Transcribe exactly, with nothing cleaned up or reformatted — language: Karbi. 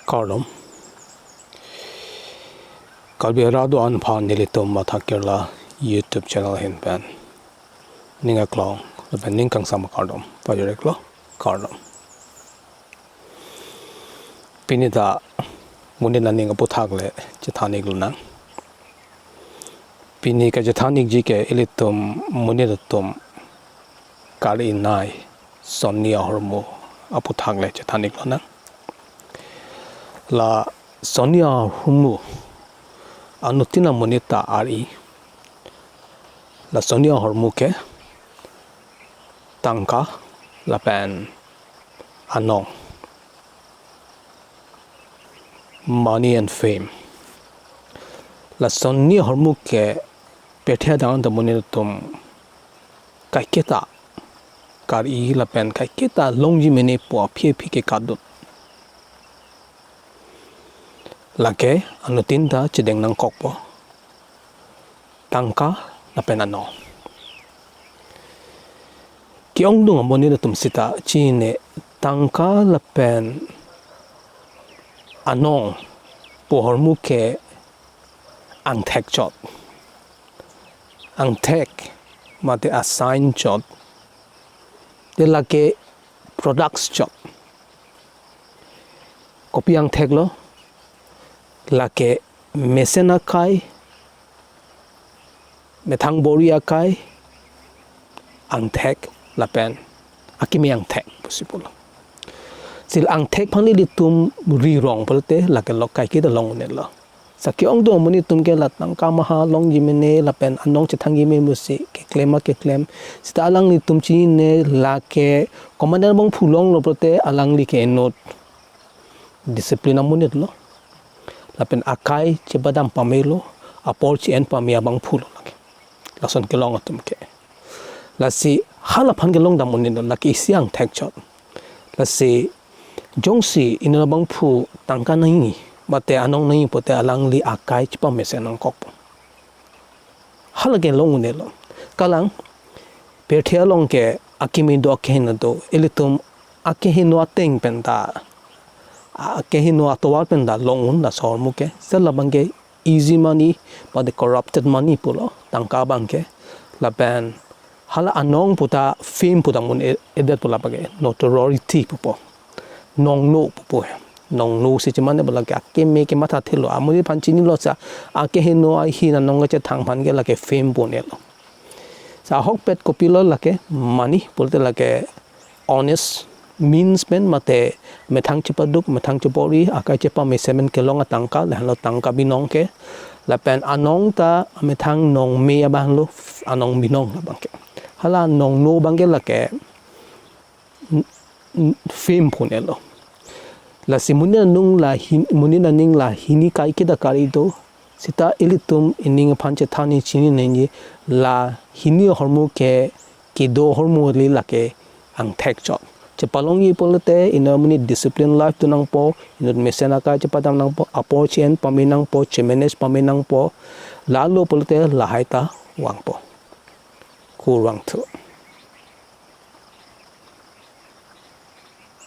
Kardom. Karbi Ra Do-an aphan nelitum Matha Kerala YouTube channel ahin pen ning aklong lapen ning kangsam akardom pajir-iklo. Kardom. Pini ta monit aning aputhak le chethan-ik lonang. Pini kachethan-ikji ke ilitum monit atum kar-inei sonni ahormu aputhak le chethan-ik lonang. La sonni ahormu anuttin amonit ta ar-i. La sonni ahormu ke tangka lapen anong, money and fame. La sonni ahormu ke pirthe adang ta monit atum kaiketa kar-i lapen kaiketa longji mene pu aphi aphi ke kadot. Lake anuttin ta chedeng nangkokpo. Tangka lapen anong. Ke-ongdung amonit atum seta chinine tangka lapen anong pu ahormu ke angthek chot. Angthek mate a-sign chot. Te lake products chot. Kopi angthek lo? Lake mesen akai, methang bor-i akai, angthek lapen akimi angthek pusi pulo. Si la angthek aphan ilitum ri rong pulote lake lo kaiketa long un-elo. Sa ke-ongdung amonit atum ke la tangka maha longji mene lapen anong chethangji mene pusi keklem ma keklem. Seta alanglitum chinine lake komandan abangphu longlo pulote alangli ke inut discipline amonit lo. Lapen akai chepadam pamelo, apor che-en pame abangphu lo lake. Lason kelong atum ke. Lasi hala aphan kelongdam un-elo, lake isi angthek chot. Lasi jongsi inut abangphu tangka nangji mate anong nangji pulote alangli akai chepamesen nangkokpo. Hala ke long un-elo. Kalang, pirthe along ke akimi do akeheno do. Ilitum akeheno ateng pen ta, akeheno atovar pen ta long un laso ahormu ke. Seta labang ke easy money, mate corrupted money pulo, tangka abang ke. Lapen hala anong pu ta fame pu ta mun e-, edet pu labang ke, notoriety pupo. Nongno pupo. Nongno si chemane pu lake akeme kematha thelo. Amonit aphan chinilo sa akeheno ahin anong kachethang aphan ke lake fame pu un-elo. Sa ahokpet kopilo lake money pulote lake honest means pen mate methang chepaduk, methang chebor-i, akai chepamesen pen kelong atangka, lahenlo tangka binong ke. Lapen anong ta methang nongme abang lo, anong binong labang ke. Hala nongno abang ke lake n-, n-, fame pu un-elo. Lasi monit aning la hin-, monit aning la hini kaiketa kar-i do. Seta ilitum ining aphan chethan-i chinine nangji la hini ahormu ke kedo ahormu le lake angthek chot. Chepalongji pulote inut amonit discipline life do nangpo, inut mesen akai chepadam nangpo, apor che-en pame nangpo, che-manage pame nangpo, lalo pulote lahai ta vangpo. Kurvangthu.